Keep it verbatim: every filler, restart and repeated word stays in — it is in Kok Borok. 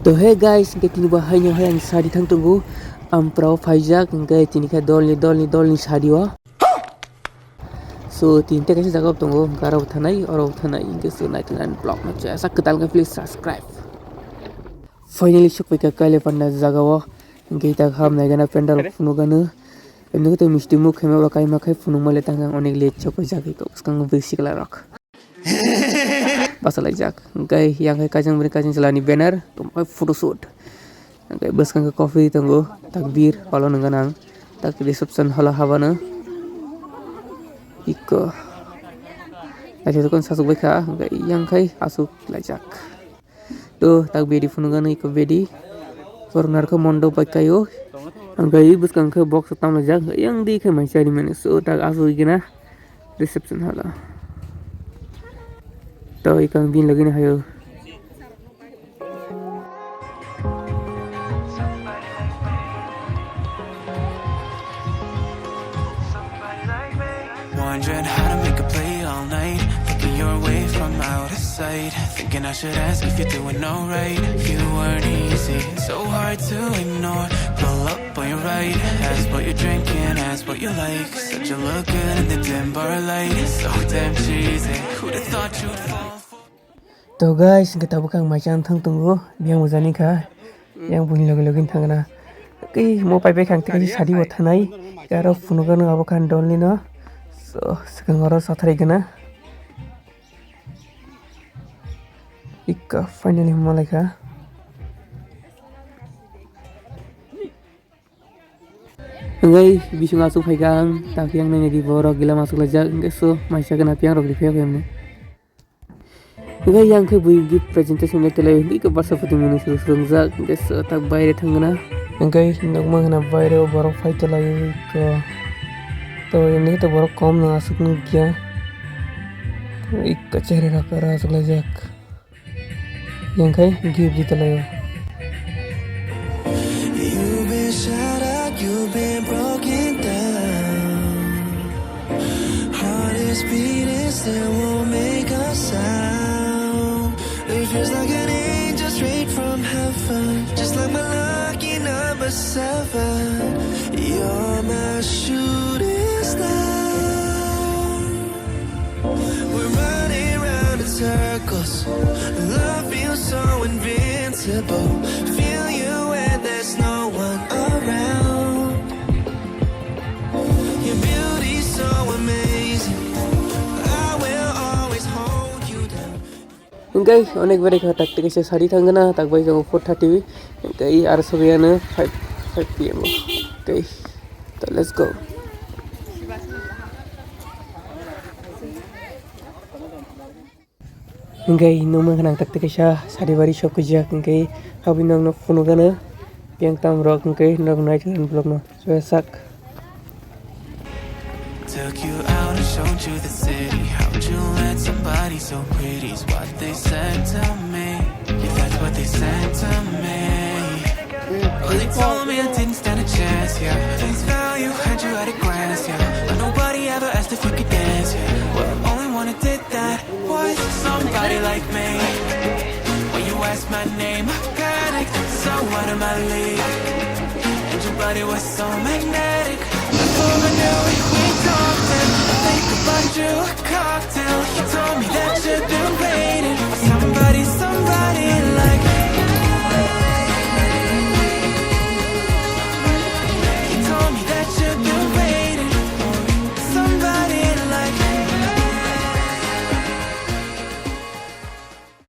To hey guys, hingke tini bo haino hai ang sadi thang tongo. Amprao phaijak, hingke tini khe dolni, dolni, dolni sadi o. So, tini tei kaisa jaga o tongo, hingke aro bo thanai, oro bo thanai, hingke so nai thanai vlog no chaya sak kwtal khe please subscribe. Finally, sokphaikha Kailapanda jaga o, hingke tak ham naigana pandal phunugano. Emni khe misti muk khaima ba kaima khai phunukma le tang ang onek late sokphaijak, hingke bwskango bwsi kwlarok. Bachalaijak. Hingke yang hai kajang bini kajang chalani banner, tongmai photoshoot. Hingke bwskango coffee tongo, takbir, holo nungkha nang. Tak reception holo habano. Iko. Naithotok khe sachuk baikha, hingke yang khai asuk laijak. To, tak bedi phunukgano iko bedi. Koroknarkha mondop bai kaio. Hingke bwskang khe box tamlaijak, yang di khe mai chari mani. So, tak asuk gina. Reception hall o. To ikang bin logini hayo. Wondering how to make a play all night. Looking your way from out of sight. Thinking I should ask if you're doing alright. You weren't easy, so hard to ignore. Pull up on your right, ask what you're drinking, ask what you like. Said you look good in the dim bar light, so damn cheesy. Who'd have thought you'd fall for. To guys, hingke tabuk ang mai chang thang tongo, biyang bujani kha, yang buni loge loge thang na. Kei mo pai bai khang tei sadi bo thanai, aro phunukgano abo khan dolni no, so swkang oro sathari gana. Ikka finally huma laikha. Hingke bising asuk phaikha ang, tak yang nai nai di borok gila masuk laijak, hingke so maisa gana piyang rok riphiya khe hwnwi. Hingke yang khe bui gift presentation le telai hwnwi khe barsa photo mwnwi se swrwngjak, hingke so tak baire thang gana. Hingke nukma gana baire o borok phai tolai hwnwi khe to hwnwi khe to borok kom no asuk nukya. Ikka chehra rok aro asuk laijak. Yang khai gift di talaio. You've been shattered, you've been broken down. Heart is beating, still won't make a sound. It feels like an angel straight from heaven. Just like my lucky number seven. You're my shooting star. We're running round in circles. Love feels so invincible. Feel you when there's no one around. Your beauty's so amazing. I will always hold you down. Hingke onek beri kha tak tike se sari thang gana, tak bai tongo four thirty. Hingke aro sobi ano five, five P M o. Okay, to let's go. Hingke nukma gana tak tike sa sari bari sok kujak, hingke habwi nokno phunukgano yang tam rok, hingke nok nai vlog no. Suyasak. Took you out and showed you the city. How'd you let somebody so pretty's what they said to me? Yeah, that's what they said to me. Well, they told me I didn't stand a chance, yeah. Face value, had you at a glance, yeah. But nobody ever asked if you could dance, yeah. Well, the only one who did that was somebody like me. When you asked my name, I panicked. So what am I leaving? And your body was so magnetic. Before I knew it, we talked